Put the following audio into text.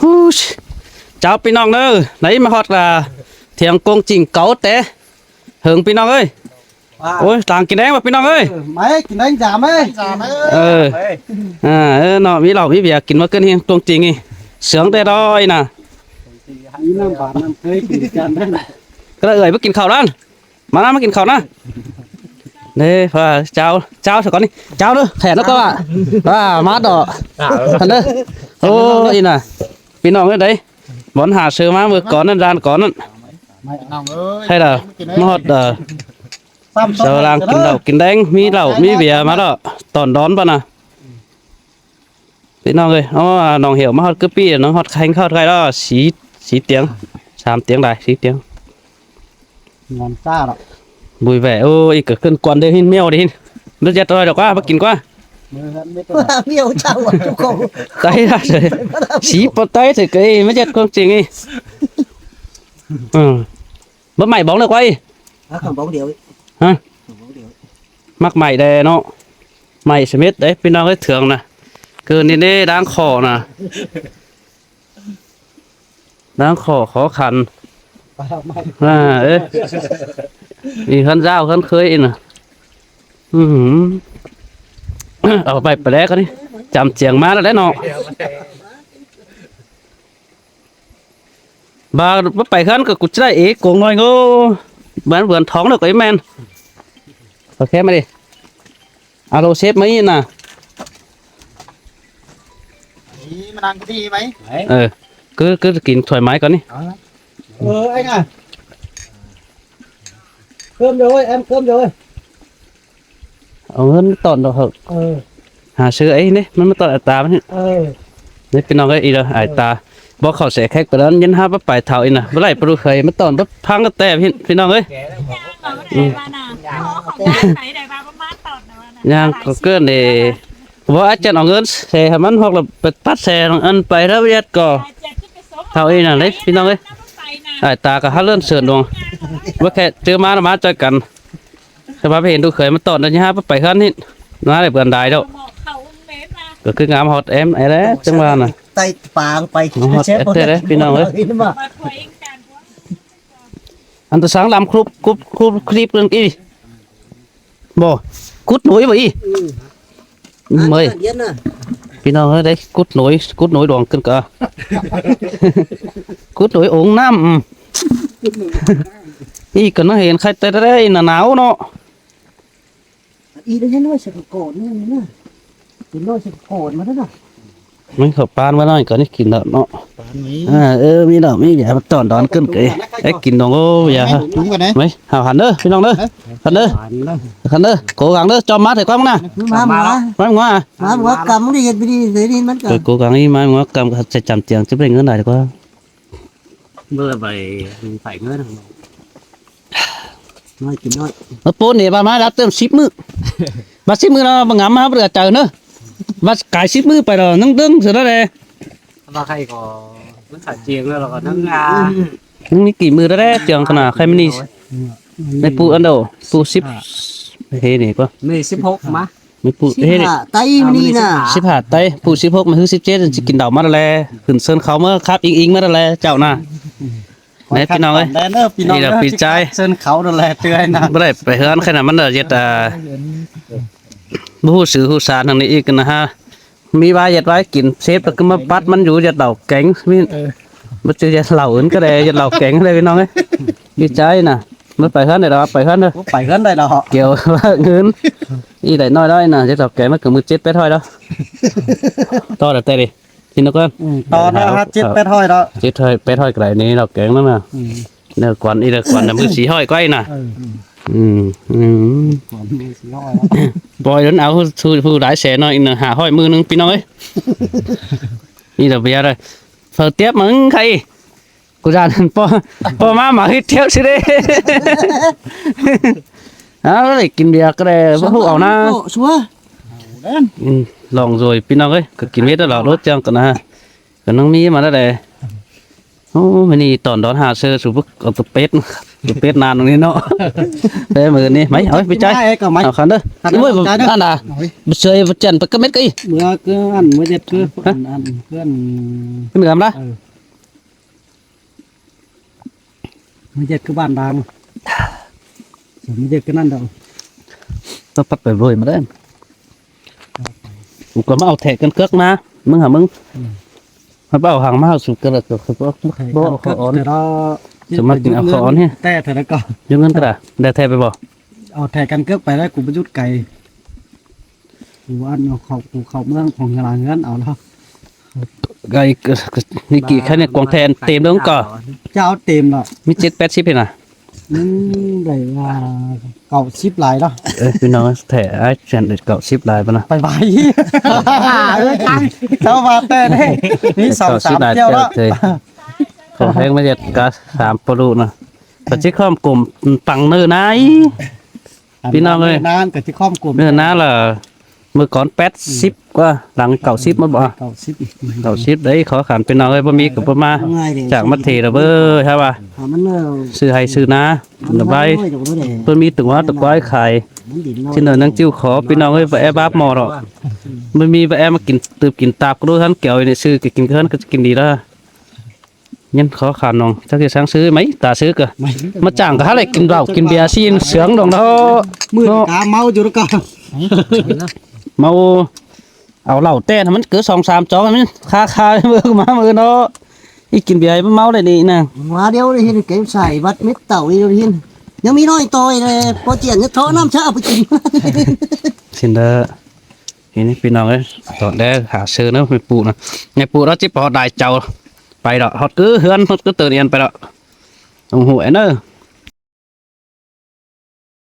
ຮູ້ ເຈົ້າ ພີ່ນ້ອງເດີ ໄດ້ມາຮອດລະ ທຽງກົງຈິງເກົາແຕ່ເຫິງ ພີ່ນ້ອງເອີຍ. ໂອ້ຍ ຕາງກິນແດງວ່າ ພີ່ນ້ອງເອີຍ. ເອີ ມາເອີຍ ກິນແດງຈາມເອີຍ. ເອີ ອ່າ ເອີເນາະ ມີເຫຼົ້າມີເບຍກິນມາເກີນແຮງ ຕົງຈິງນີ້ ເຊື່ອງແຕ່ດອຍນະ. ມີນ້ຳບານນ້ຳເຄີຍກິນຈານນັ້ນ ກໍໄດ້ເອີຍ ມາກິນເຂົ້ານັ້ນ. ມານະ ມາກິນເຂົ້ານະ. ເດ້ ພາເຈົ້າ ເຈົ້າຊະກ່ອນນີ້ ເຈົ້າເດີ ແຂກນະກໍວ່າ ວ່າມາດອກ ເດີ. ໂອ້ຍນະ ພີ່ນ້ອງເອີຍ ໄດ້ບ່ອນຫາຊື້ມາມື້ກ່ອນນັ້ນ ຮ້ານກ່ອນນັ້ນ ພີ່ນ້ອງເອີຍ. ໃຊ່ລະ ມາຮອດ ເອີ ຊາວລາງກິນເຫຼົ້າກິນແດງ ມີເຫຼົ້າມີເບຍມາແລ້ວ ຕອນດອນປະນະ. ພີ່ນ້ອງເອີຍ ເອົາ ໜອງເຫວມາຮອດກືປີ້ ນ້ອງຮອດແຂ່ງເຂົ້າໄທແລ້ວ ສີ່ ສີ່ຕຽງ ສາມຕຽງໄດ້ ສີ່ຕຽງ ງອນຊາດອກ ບຸຍແຫວ. ໂອ້ ອີກກໍຂຶ້ນກວນເດ້ ຫີນ ແມວເດ້ ຫີນ ບໍ່ຈັດອະໄລດອກວ່າ ມາກິນກວ່າ ແມວເຈົ້າ ເຈົ້າຂອງ ໄຕລະ ສີປະໄຕເຖິງເອີຍ ມາຈັດຄວາມຈິງອີກ. ເອີ ບໍ່ໃໝ່ບອງເລີກໄວ້ ອ່ະ ຂອງບອງດຽວ ຮະ ຂອງບອງດຽວ ມັກໃໝ່ແດ່ເນາະ ໃໝ່ສະເມັດເດ້ ພີ່ນ້ອງເອີຍ. ເຖິງນະ ເກີນນີ້ເດ້ ດ່າງຂໍນະ ດ່າງຂໍ ຂໍຂັນ ອ່າ ເອີ ນີ້ເຮືອນລາວເຮືອນເຄີຍອີກນະ. ອື ເອົາໄປປະແດກອັນນີ້ ຈຳຈຽງມາແລ້ວແຫຼະເນາະ. ບາດບໍ່ໄປເຮືອນກໍກູຈະໄດ້ເອໂກງນ້ອຍໂງ່ ບ້ານເວືອນທອງເນາະ ກໍອີແມ່ນ. ໂອເຄ ມາດິ ອາໂລເຊບມາອີກນະ ນີ້ມານັ່ງທີ່ນີ້ໄໝ? ເອີ ຄື ຄືກິນຖ້ວຍໄມ້ກ່ອນນີ້. ເອີ ໄອ້ນະ ເພີ່ມເດີ ແອມ ເພີ່ມເດີ. ເອົາເງິນມາຕ້ອນດອກເຮີ້ ເອີ ຫາຊື້ໄອ້ນີ້ ມັນມາຕ້ອນອັດຕາມັນ. ເອີ ນີ້ພີ່ນ້ອງເອີຍ ອີເດີ ອາຍຕາ ບໍ່ເຂົ້າໃສ່ແຂກປານນັ້ນ ຍັນຫາປາໄປເຖົ້າອີນະ ບໍ່ໄດ້ປາລູກເຂີຍມາຕ້ອນປາພັງກະແຕພີ່ ພີ່ນ້ອງເອີຍ. ອືມ ຍ່າງກໍເກີນເດ້ ບໍ່ ອາຈານເອົາເງິນແຊໃຫ້ມັນ ຮອກລະໄປຕັດແຊອັນໄປແລ້ວ ວຽດກໍເຖົ້າອີນະເດ້ ພີ່ນ້ອງເອີຍ. ອາຍຕາກໍຫາເລື່ອນເສີນດວງ ບໍ່ແຄ່ເຈີມາລະມາຈ່ອຍກັນ. ສະພາບເຫັນລູກເຂີຍມາຕ້ອນ ດຽວຊິຫາໄປເຮືອນນີ້ ມາໄດ້ເພື່ອນຫຼາຍດອກ ກໍຄືງາມຮອດແອມແອແຫຼະ ຈັ່ງວ່ານະ ໄຕ່ປາໄປ ງາມຮອດແອແຫຼະ ພີ່ນ້ອງເອີຍ. ອັນຕະສັງລຳຄລຸບ ຄລຸບ ຄລຸບ ຄລິບນັ້ນອີ ບໍ່ ກຸດໜຸຍບໍ່ອີ ອືມ ເອີຍ ພີ່ນ້ອງເອີຍ ໄດ້ກຸດໜຸຍ ກຸດໜຸຍດອງຂຶ້ນກະ ກຸດໜຸຍອົງນ້ຳ ອືມ ອີກະນະ ເຫັນໄຄແຕ່ໄດ້ໜາວເນາະ ອີໄດ້ນ້ອຍສັກກ່ອນນີ້ນະ ເປັນນ້ອຍສັກກ່ອນມາແລ້ວນະ. ມັນເຂົ້າປານມາໜ້ອຍກໍໄດ້ກິນດອກເນາະ ປານນີ້ ອ່າ ເອີ ມີດອກ ມີຫຍັງຕອນດອນຂຶ້ນເກຍ ໄດ້ກິນດອງ ໂອ້ ຢາ ໄວ້ ເຮົາຫັນເດີ ພີ່ນ້ອງເດີ ຫັນເດີ ຫັນເດີ ໂກກັງເດີ ຈອມມາໃສ່ກ້ອງນະ ມາ ມາ ມາ ມາ ມາ ກຳນີ້ເຮັດໄປດີເສຍນີ້ມັນກໍ ໂກກັງນີ້ມາ ມາ ກຳໃສ່ຈຳຈຽງ ຈະໄດ້ເງິນຫຼາຍກວ່າ. ເມື່ອໄປໃສ່ເງິນນ້ອຍກິນນ້ອຍ ມາໂປນນີ້ວ່າມາລາວເຕີມສິບມື້ ວ່າສິບມື້ແລ້ວບໍ່ງາມມາເບື່ອໃຈເນາະ ວ່າກາຍສິບມື້ໄປແລ້ວ ນັ່ງດຶງເສຍແລ້ວແຫຼະ ວ່າໃຄກໍມັນຂາດຈຽງແລ້ວ ແລ້ວກໍນັ່ງ ອືມ ຍັງມີກີ່ມື້ແລ້ວແຫຼະ ຈຽງຂະໜາດໃຄມັນນີ້ ໃນປູອັນໂດ ປູສິບ ເຮັດນີ້ກໍ ນີ້ສິບຫົກມາ ມີຜູ້ ສິບຫ້າ ເຮັດ ໄຕມື້ນີ້ນະ ສິບຫ້າໄຕ ຜູ້ສິບຫົກມາຄືສິບເຈັດ ຊິກິນເຫຼົ້າມາແລ້ວແຫຼະ ຂຶ້ນເຊີນເຂົາເມືອຄັບອີງໆມາແລ້ວແຫຼະ ເຈົ້ານະ ແນ່ພີ່ນ້ອງເອີຍ ແນ່ເດີພີ່ນ້ອງເດີ ພີ່ຊາຍ ເຊີນເຂົານັ້ນແຫຼະເທື່ອໃຫ້ນະ ບໍ່ໄດ້ໄປເຮືອນຂະໜາດມັນເຮັດ ອ່າ ບໍ່ຮູ້ຊື່ຮູ້ສາທາງນີ້ອີກນະຮະ ມີວາຍເຮັດວາຍກິນ ເຊຟກໍຄືມາປັດມັນຢູ່ ເຮັດເຫຼົ້າແກງ ມີ ເອີ ບໍ່ຈື່ເຮັດເຫຼົ້າອື່ນກໍໄດ້ ເຮັດເຫຼົ້າແກງເລີຍພີ່ນ້ອງເອີຍ ດີໃຈນະ ມັນໄປເຮືອນໄດ້ດອກ ໄປເຮືອນເດີ ໄປເຮືອນໄດ້ດອກ ກ່ຽວເງິນ ອີໄດ້ນ້ອຍໄດ້ນະ ເຈັດຮ້ອຍແປດຮ້ອຍ ມັນກໍໝື່ນເຈັດແປດຮ້ອຍດອກ ຕໍ່ແລ້ວແຕ່ນີ້ ກິນແລ້ວກ່ອນ ອືມ ຕໍ່ແລ້ວເຈັດແປດຮ້ອຍດອກ ເຈັດຮ້ອຍແປດຮ້ອຍກໍໄດ້ນີ້ດອກແກງນັ້ນນະ ອືມ ເດີກວັນ ອີເດີກວັນນະ ມື້ສີ່ຮ້ອຍກວ່າອີນະ ເອີ ອືມ ອືມ ກວັນມື້ສີ່ຮ້ອຍ ປ່ອຍເດີນເອົາຜູ້ ຜູ້ຫຼາຍແສນເນາະ ອີນະ ຫ້າຮ້ອຍ ມື້ໜຶ່ງ ພີ່ນ້ອງເອີຍ ອີດອກເບຍເດີ ເຝີຕຽບມັນໃຄ ກູຈານ ພໍ ພໍມາ ມາເຮັດທຽບຊິເດ້ ເອົາເລີຍ ກິນເບຍກໍໄດ້ ບໍ່ຮູ້ເອົານະ ຊັວ ອືມ ລອງໂດຍ ພີ່ນ້ອງເອີຍ ກໍກິນເວດແລ້ວ ໂລດຈັ່ງກັນນະ ກໍນັ່ງມີມາແລ້ວແຫຼະ ໂອ້ ມື້ນີ້ຕອນດອນຫາເຊີ ສູບເອົາຕົວເປັດ ຕົວເປັດນານຕົງນີ້ເນາະ. ເອີ ມື້ນີ້ໄປ ເອົາໄປຈ່າຍ ເອົາຄັນເດີ. ໂອ້ຍ ອັນນ່າ ເຊີຍບໍ່ຈັນໄປກະເມັດກະອີ ເມື່ອຄືອັນ ເມື່ອເຈັດຄືອັນ ອັນເພື່ອນ ເປັນເຫຼືອມລະ. ເອີ ມັນເຮັດຄືບ້ານດາງ ມັນເຮັດຄືນັ້ນດອກ. ຕ້ອງປັດໄປເວີຍມາເດີ ກູກໍມາເອົາແທກັນເກືອກມາ ມຶງຫາມຶງ ອືມ ມັນໄປເອົາຫາງມາເອົາສູດກັນແລ້ວກໍຄືບໍ່ ບໍ່ເອົາເຂົ້າອ່ອນ ແຕ່ລະ ສາມາດກິນເອົາເຂົ້າອ່ອນແທ້ ແຕ່ແທ້ລະກໍ ຢູ່ເງິນກໍໄດ້ ໄດ້ແທ້ໄປບໍ່? ເອົາແທກັນເກືອກໄປແລ້ວ ກູບໍ່ຢຸດໄກ ກູອັນເອົາເຂົ້າ ກູເຂົ້າເມືອງຂອງເຮືອນ ເຮືອນເອົາແລ້ວ. ໄກ ນີ້ກີ້ແຄ່ນີ້ກວາງແທນເຕັມເດີກໍ ເຈົ້າເຕັມເນາະ ມີເຈັດແປດສິບເຫັນນະ ມັນໄດ້ວ່າເກົ້າສິບຫຼາຍເນາະ. ເອີ ພີ່ນ້ອງແທ້ ອ້າຍແຊນເກົ້າສິບຫຼາຍປານນະ ໄປໄວ ເອີ ເຈົ້າວ່າແຕ່ນີ້ ມີສອງສາມ ເກົ້າສິບຫຼາຍ ເຈົ້າເນາະ ເຈົ້າເຄີຍ ຂອງແພງມາເຮັດກະສາມປະລຸນະ ປະຈິຄອມກົມປັງເນີນາຍ ພີ່ນ້ອງເອີຍ ນານກໍຊິຄອມກົມ ເນີນາລະ ມື້ກ່ອນແປດສິບກວ່າ ຫຼັງເກົ້າສິບມາບໍ່ ເກົ້າສິບ ເກົ້າສິບເດ້. ຂໍຂັນພີ່ນ້ອງເອີຍ ບໍ່ມີກໍບໍ່ມາ ຈາກມາເທລະເບີ ຖ້າວ່າ ຊື້ໄຮ່ຊື້ນາ ລະບາຍ ເພິ່ນມີຕົວງົວຕົວຄວາຍຂາຍ ຊິເນີນາງຈິ້ວ ຂໍພີ່ນ້ອງເອີຍ ບໍ່ແອບາບໝໍ້ດອກ ບໍ່ມີ ບໍ່ແອມາກິນ ຕື່ມກິນຕາບ ກໍຮູ້ທັນແກ້ວນີ້ ຊື້ກໍກິນເຮືອນກໍກິນດີລະ. ຍັງຂໍຂານນ້ອງ ຈັກຊິສັ່ງຊື້ໄໝ ຕາຊື້ກະ ມາຈ້າງກະຫາໄດ້ກິນເຫຼົ້າກິນເບຍຊີ້ນເສືອງດອງເນາະ ມື້ກະເມົາຢູ່ແລ້ວກະ ເມົາ ເອົາເຫຼົ້າແຕ່ໃຫ້ມັນເກີດສອງສາມຈອກ ໃຫ້ມັນຄາໆ ເບິ່ງມາມື້ເນາະ ອີກກິນເບຍໃຫ້ມັນເມົາໄດ້ນີ້ນະ ວ່າດຽວເຫັນເກັບໃສ່ວັດເມັດເຕົ້າອີກເຫັນ ຍັງມີນ້ອຍຕ່ອຍແລ້ວ ພໍຈຽນຍັງທໍ່ນ້ຳຊາໄປກິນ ຊິນເດີ. ນີ້ພີ່ນ້ອງເອີຍ ຕອນແລກຫາເຊີນະ ແມ່ປູນະ ແມ່ປູລາວຊິປອດດາຍເຈົ້າ ໄປດອກ ຮອດຄືເຮືອນ ຮອດຄືເຕີນອຽນໄປດອກ ໂອ້ໂຫ ແອນເດີ